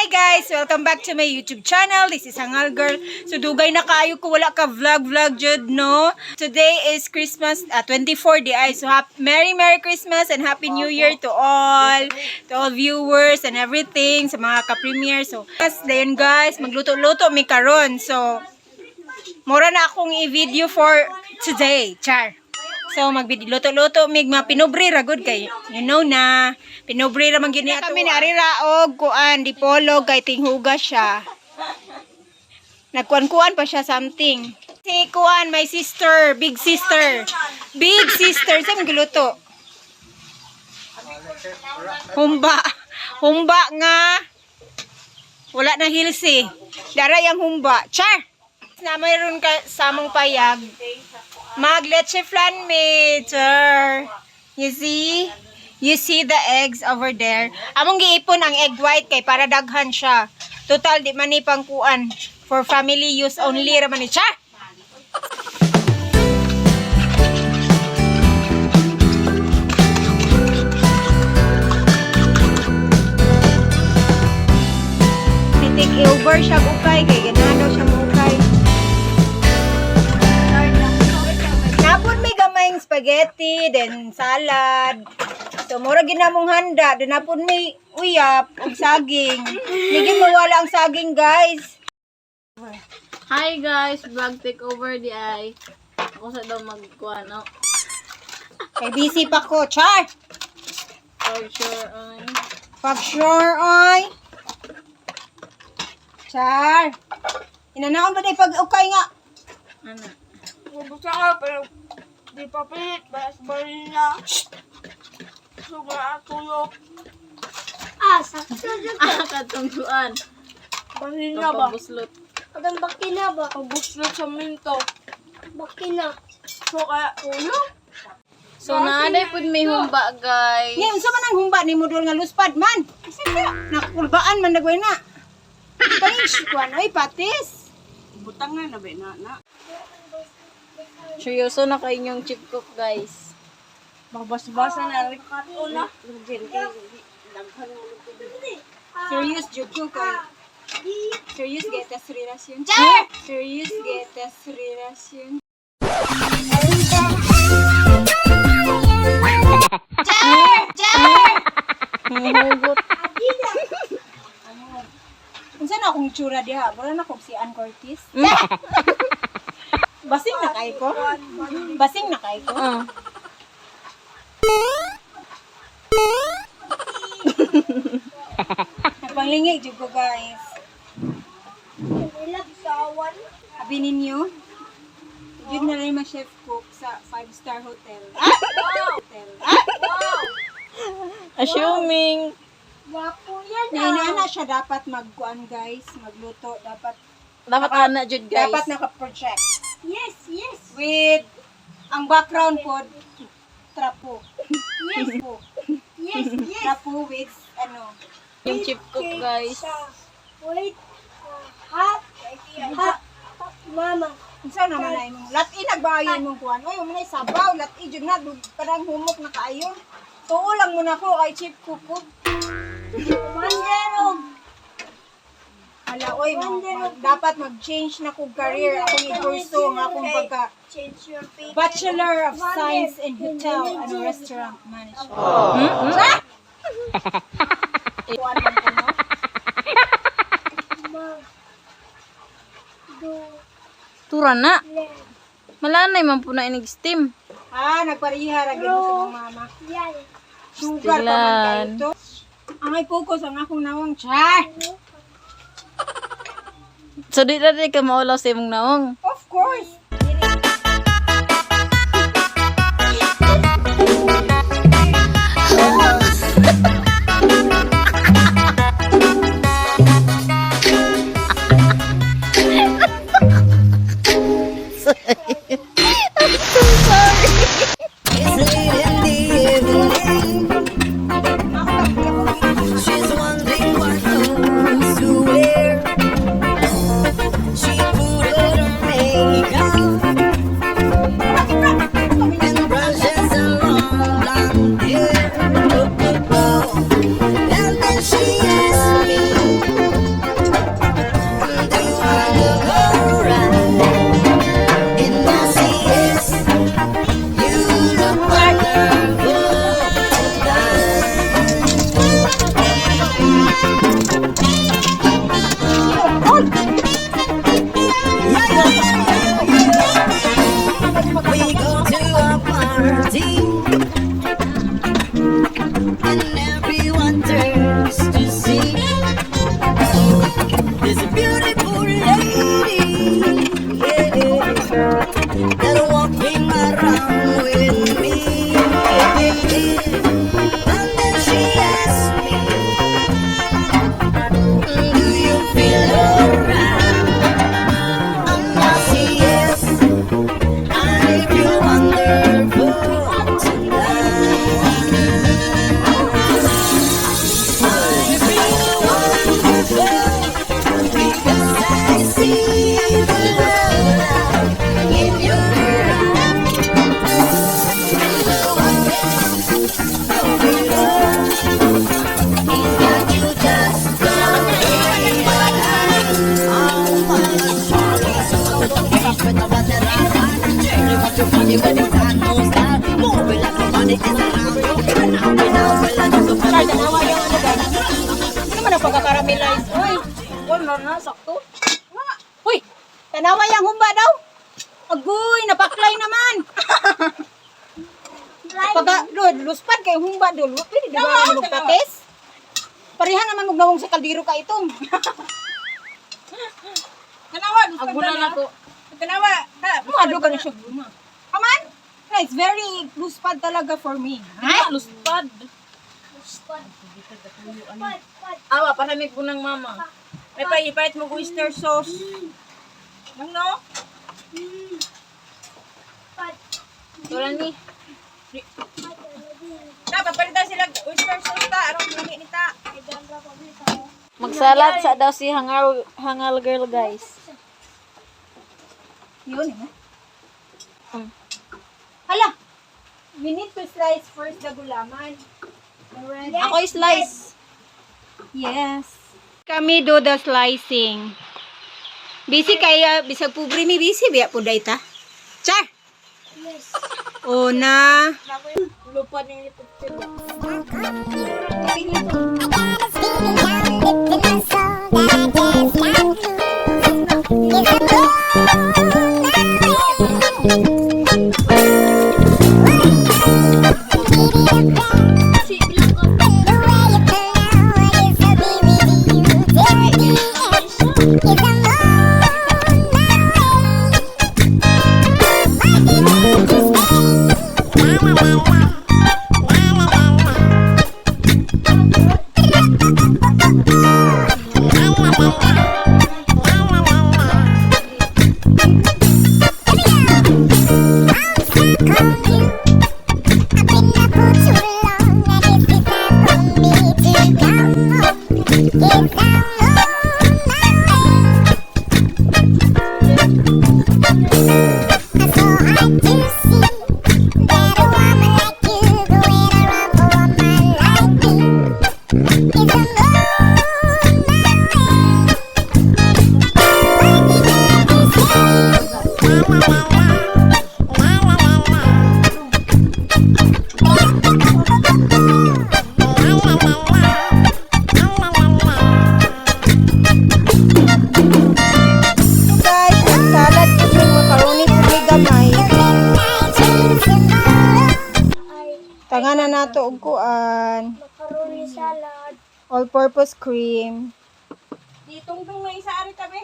Guys! Welcome back to my YouTube channel. This is Hangal Girl. So dugay na kaayo ko wala ka vlog vlog jud, no. Today is Christmas 24 di ay. So happy, Merry Merry Christmas and Happy New Year to all viewers and everything sa mga ka-premiere. So yes, dayon guys, magluto-luto mi karon. So mura na akong i-video for today. Char. So magluto-luto mig mga pinubre ra gud kay you know na pinubre ra man gyud ni kami ni ari ra og kuan dipolog kay tinghuga siya. Nagkuan-kuan pa siya something. Si kuan, my sister, big sister. Big sister sa giluto. Humba. Humba nga. Wala na hilsi. Dara yang humba. Char. Na mayroon ka sa among payag. Mag leche flan me, char. You see? You see the eggs over there? Among giipon ang egg white kay para daghan siya. Total di man ni pangkuan. For family use only ra man ni char. Take over siya ukay kay ganahan daw siya ukay. Napon may gamayng spaghetti, then salad. So mura ginamong handa, then napon may uyap ug saging. Hindi mawala ang saging, guys. Hi guys, vlog take over di ay. Ako sa daw magkuan no. Kay busy pa ko, char. For sure ay. Pag sure ay. Char. Inanaon ba day pag ukay nga? Ano? Mabusa ka, pero di pa pilit, balas balina. Sobra tuyo. Ah, sakto jud. Ah, katong kuan. Balina ba? Pabuslot. Atong bakina ba? Pabuslot sa minto. Bakina. So kaya tuyo? So naaday pud may humba, guys. Ni unsa man ang humba ni modol nga luspad man? Nakulbaan man nagway na. Kaning kuan oy patis. Seryoso na kayo inyong chief cook, guys. Serious jud ko kay serious getas relasyon. Char! Serious getas relasyon. Char! Char! Hugot. Unsa na akong itsura diha? Mura na kog si Ann Curtis. Basing na kay ko. Basing na kay ko. Ah. Nagpanglingi jud ko, guys. Nila bisawan. Abi ninyo, yun na lang yung chef cook sa 5-star hotel. Hotel. Assuming. Wapo yan. Nainana siya dapat magkuan, guys, magluto dapat. Dapat ana jud, guys. Dapat naka-project Yes. with ang background po trapo. Yes. Po. Yes. Trapo with ano. Yung chief cook, guys. Wait. Ha? Ha? Mama. Unsa naman na imong lati nagbayo imong kuan. Oy, mo na sabaw, lati jud na parang humok na kaayo. Tuo lang mo na ko kay chief cook ko. Manderog. Hala, oy, dapat mag-change na kog career akong i-pursue nga akong pagka Change your paper. Bachelor of Science in Hotel and Restaurant Management. Hmm? Kuan man ko, no? Ma. Do. Tura na. Le. Malanay man po na inig steam. Ah, nagpariha ra gyud mo sa mong mama. Yan. Sugar pa man kayo Stilan. to. Ang ay focus ang akong nawong. Char! So di na di ka maulaw sa imong naong. Of course. It's late in the evening. She's wondering what clothes to wear. She put on her makeup. Char, tanawa yung ano guys. Ano man ang pagkakaramelize? Uy, wala na, sakto. Uy, tanawa yung humba daw. Agoy, napaklay naman. Pagka, do, luspad kay humba do. Pwede di ba ang magpates? Pareha naman og nawong sa kaldero ka itong. Tanawa, luspad Aguna na ko. Tanawa, ta. Ano ka na siya guna. Aman? Na, it's very luspad talaga for me. Ha? Luspad. Pad, pad. Awa, palamig po ng mama. May paipait mo oyster sauce. Nang no? Pad. Wala ni. Pad. Ta, papalitan sila oyster sauce ta. Aron lami ni ta. Magsalat sa daw si Hangal, Hangal Girl, guys. Yun eh. Hala! We need to slice first the gulaman. Alright. Ako slice. Yes. Kami do the slicing. Busy kaya, bisag pobre mi busy biya po day ta. Char! Yes. Una. Lupa ni helicopter. Guys, ang salad yung macaroni kami gamay. Tanga na nato og kuan. Macaroni salad. All-purpose cream. Ditungtong na isa ari tabi.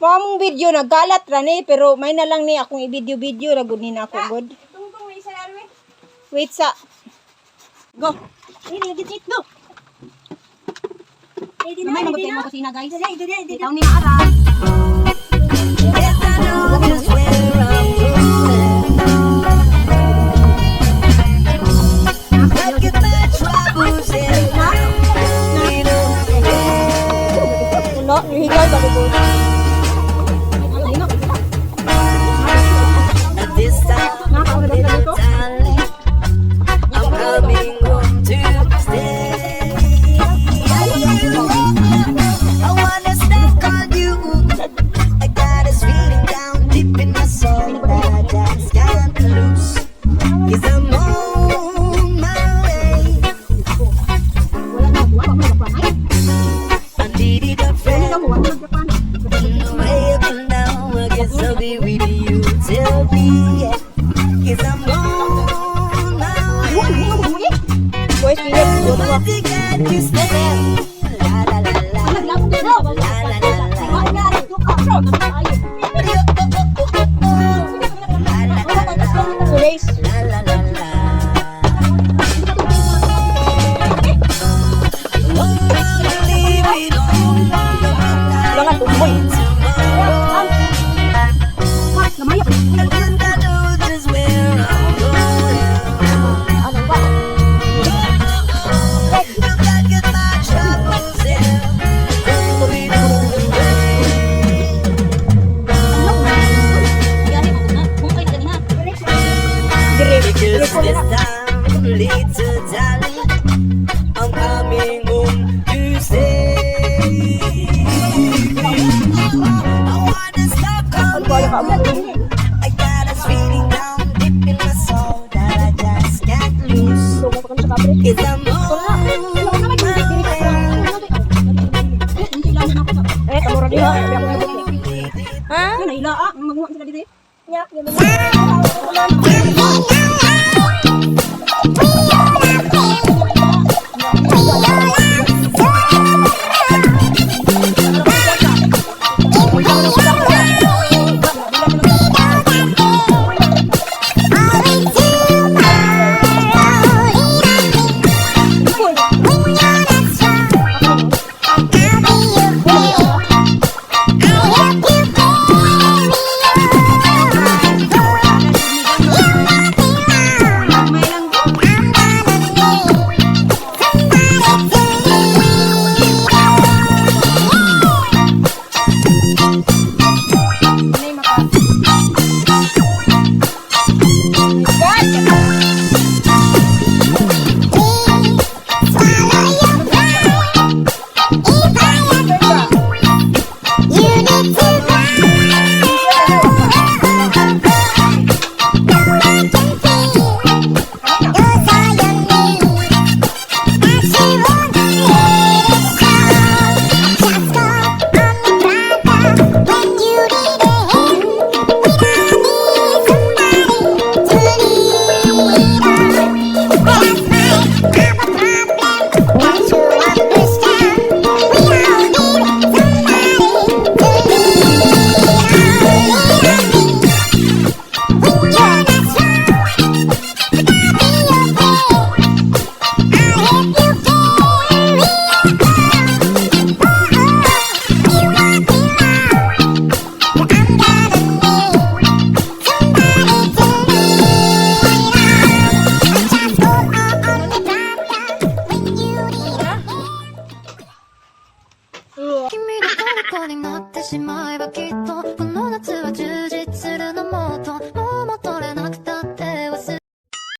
Mao among video nagkalat ra ni pero may na lang ni akong i-video-video ra gud ni na ako good. Ditungtong na isa ari. Wait sa. Go. Go. Gamay magud mo kusina guys. Bitaw ni ara. Yes, I know just where I'm going. I get my troubles and I'm Ulo, higay ba ko? This time, little darling, I'm coming home to stay. I wanna snack on you. I got this feeling down deep in my soul that I just can't lose. 'Cause I'm on my way. I needed a friend. On the way up and now, I guess I'll be with you till the end. 'Cause I'm on my way. Boys, bilis. But you got to stay. La la la la. La la la la. La la la la. Guys, La la la la. Wanna leave it all Wala nga tumboy. tomorrow. And I know just where I'm going. Look, I get my troubles and throw it all away. Because this time, little darling, I'm coming home to stay. I wanna stop calling you. I got this feeling down deep in my soul that I just can't. 'Cause I'm on my way. Eh, kamura diha. Ha? Ano ila ah, maguwa sila dito. Nya, yun. May lang. May maka. God! 君の虜になってしまえばきっとこの夏は充実するのもっと。